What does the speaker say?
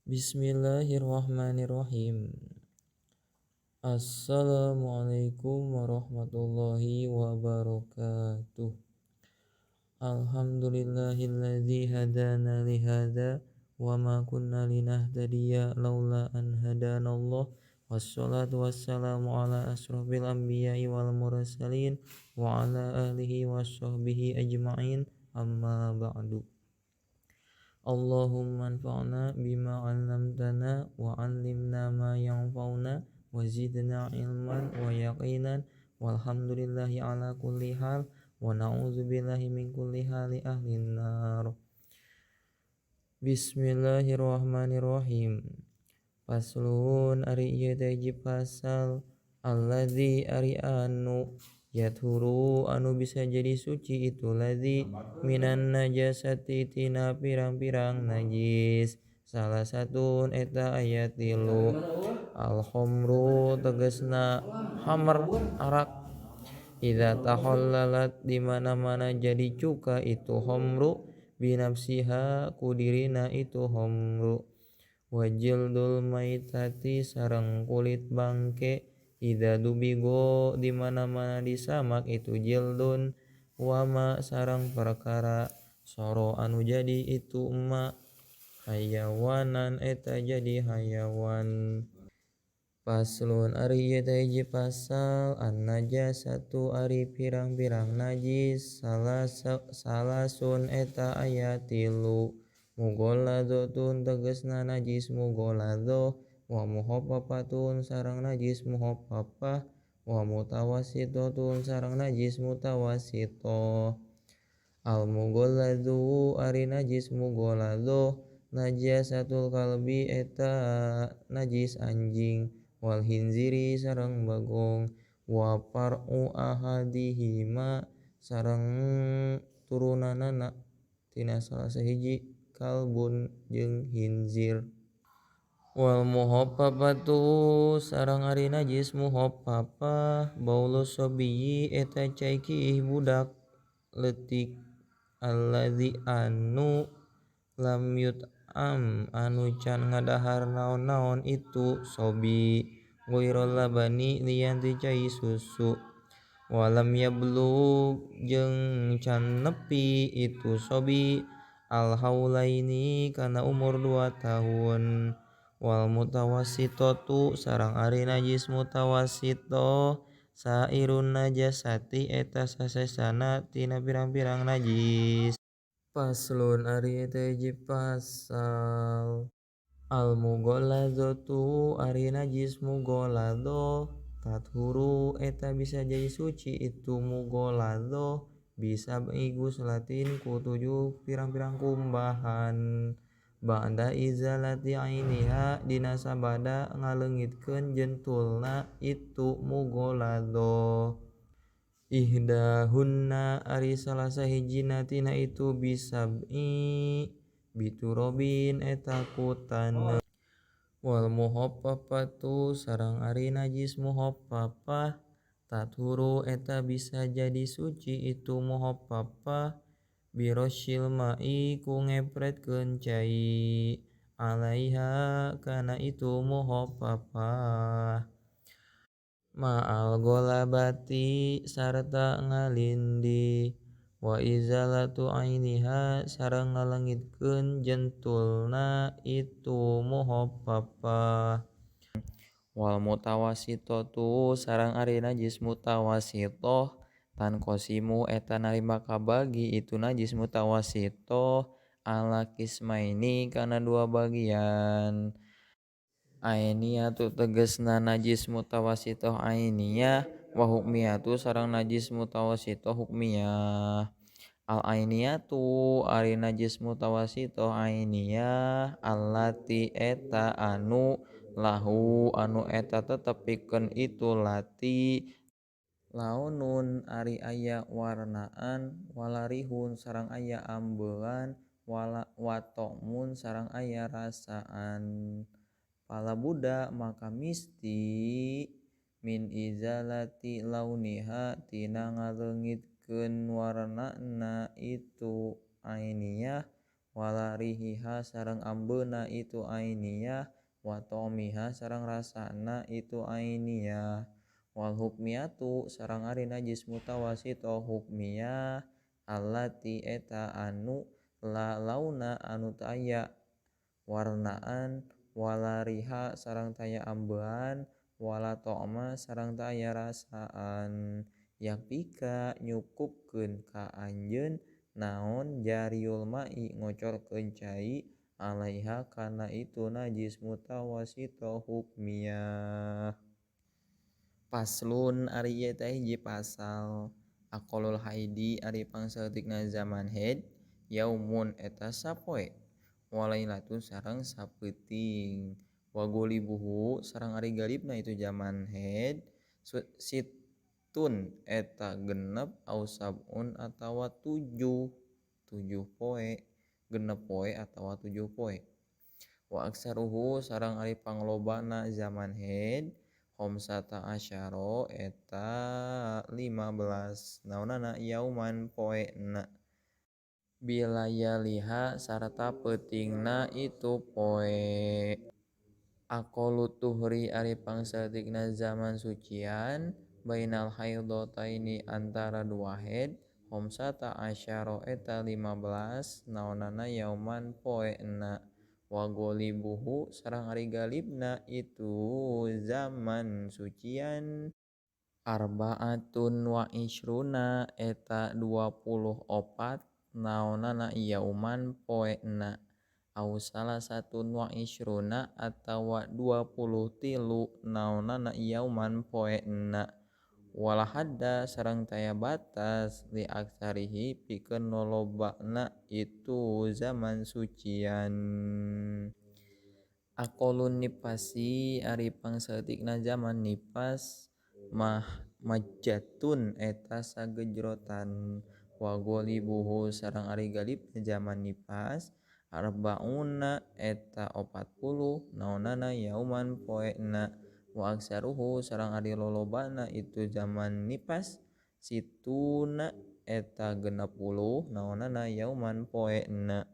Bismillahirrahmanirrahim. Assalamualaikum warahmatullahi wabarakatuh. Alhamdulillahilladzi hadana lihada wa ma kunna linahtadiya laula an hadanallah. Wassalatu wassalamu ala asrofil anbiya'i wal mursalin wa ala alihi washabbihi ajma'in, amma ba'du. Allahumma anfa'na bima 'allamtana wa 'allimna ma yanfa'una wa zidna ilman wa yaqinan, walhamdulillahi ala kulli hal wa na'udzubillahi min kulli hali ahlin nar. Bismillahirrahmanirrahim. Faslun ari ieu teh hiji pasal, alladzi ari anu yathuru anu bisa jadi suci itu ladzi minan najasati tina pirang-pirang najis. Salah satun eta aya tilu, al khamru tegesna hamr arak, idza tahallalat di mana-mana jadi cuka itu khamru, binafsiha kudirina itu khamru, wajildul maitati sareng kulit bangke, idza dubigo di mana-mana disamak itu jildun, wama sareng perkara soro anu jadi itu ma hayawanan eta jadi hayawan. Paslun ari ieu teh hiji pasal, an najasatu ari pirang-pirang najis, salasun eta aya tilu, mughaladzatun tegesna najis mughaladzah, wa mukhaffafatun sareng najis mukhaffafah, wa mutawassitatun sareng najis mutawassithah. Al mughalladzu ari najis mughaladzah najasatul kalbi eta najis anjing, wal hinziri sareng bagong, wa far'u ahadihima sareng turunanana tina salah sahiji kalbun jeung hinzir. Wal muhaffafatu sareng ari najis muhaffafah baulus sabiyyi eta cai kiih budak leutik, alladzi anu lam yut'am anu can ngadahar naon-naon itu sobi ghairul labani lian ti cai susu, walam yablug jeung can nepi itu sobi al haulaini kana umur 2 tahun. Wal mutawassitatu sareng ari najis mutawassithah sairun najasati eta sasesana tina pirang-pirang najis. Paslon ari eta hiji pasal, al mughaladzatu ari najis mughaladzah tathuru eta bisa jadi suci itu mughaladzah bisa iguslatin ku 7 pirang-pirang kumbahan, ba'da izalati ainiha dina sabada ngaleungitkeun jentulna itu mughaladzah. Ihdahunna ari salah sahijina tina itu bisab'i biturabin eta ku taneuh. Wal muhaffafatu sareng ari najis muhaffafah tathuru eta bisa jadi suci itu muhaffafah birosyil ma'i ku ngepretkeun cai alaiha kana itu muhaffafah ma'al ghalabati sarta ngalindi, wa izalatu ainiha sareng ngalengitkeun jentulna itu muhaffafah. Wal mutawassitatu sareng ari najis mutawassithah tanqasimu eta narima kabagi itu najis mutawassithah ala kismaini kana 2 bagian. Ainiyatu tegesna najis mutawassithah ainiyah, wa hukmiyatu sareng najis mutawassithah hukmiyah. Al ainiyatu ari najis mutawassithah ainiyah allati eta anu lahu anu eta tetep pikeun itu lati launun ari aya warnaan, walarihun sareng aya ambean, wala watomun sareng aya rasaan. Pala budak maka misti min izalati launiha tina ngaleungitkeun warnana itu ainiyah, Wala rihiha sareng ambeuna itu ainiyah wa ta'miha sareng rasana itu ainiyah. Wal hukmiyatu sareng ari najis mutawasito hukmiyah allati eta anu la launa anu taya warnaan wala riha sareng taya ambean wala ta'ma sareng taya rasaan. Yakpika nyukupkeun ka anjeun naon jariul ma'i ngocorkeun cai alaiha kana itu najis mutawasito hukmiyah. Paslon ari ieu teh hiji pasal. Aqallul haidi ari pangsaeutikna zaman haid yaumun eta sapoe walailatun sareng sapeuting. Wa golibuhu sareng ari galibna itu zaman haid situn eta genep au sabun atawa tujuh poe, genep poe atawa 7 poe. Wa aksaruhu sareng ari panglobana zaman haid khamsata asyara eta 15 naonana yauman poena bilayaliha sarta peutingna itu poe. Aqallu tuhri ari pangsaeutikna zaman sucian bainal haidhataini antara dua haid khamsata asyara eta 15 naonana yauman poena. Wa golibuhu sareng ari galibna itu zaman sucian arba'atun wa isruna eta 24 naonana yauman poena au salasatun wa isruna atawa 23 naonana yauman poena. Wala hadda sareng taya batas li aksarihi pikeun lolobana itu zaman sucian. Aqallun nifasi ari pangsaeutikna zaman nifas mah majatun eta sagejrotan. Wa golibuhu sareng ari galibna zaman nifas arbauna eta 40 naonana yauman poena. Wa aksaruhu sareng ari lolobana itu zaman nifas situna eta 60 naonana yauman poena.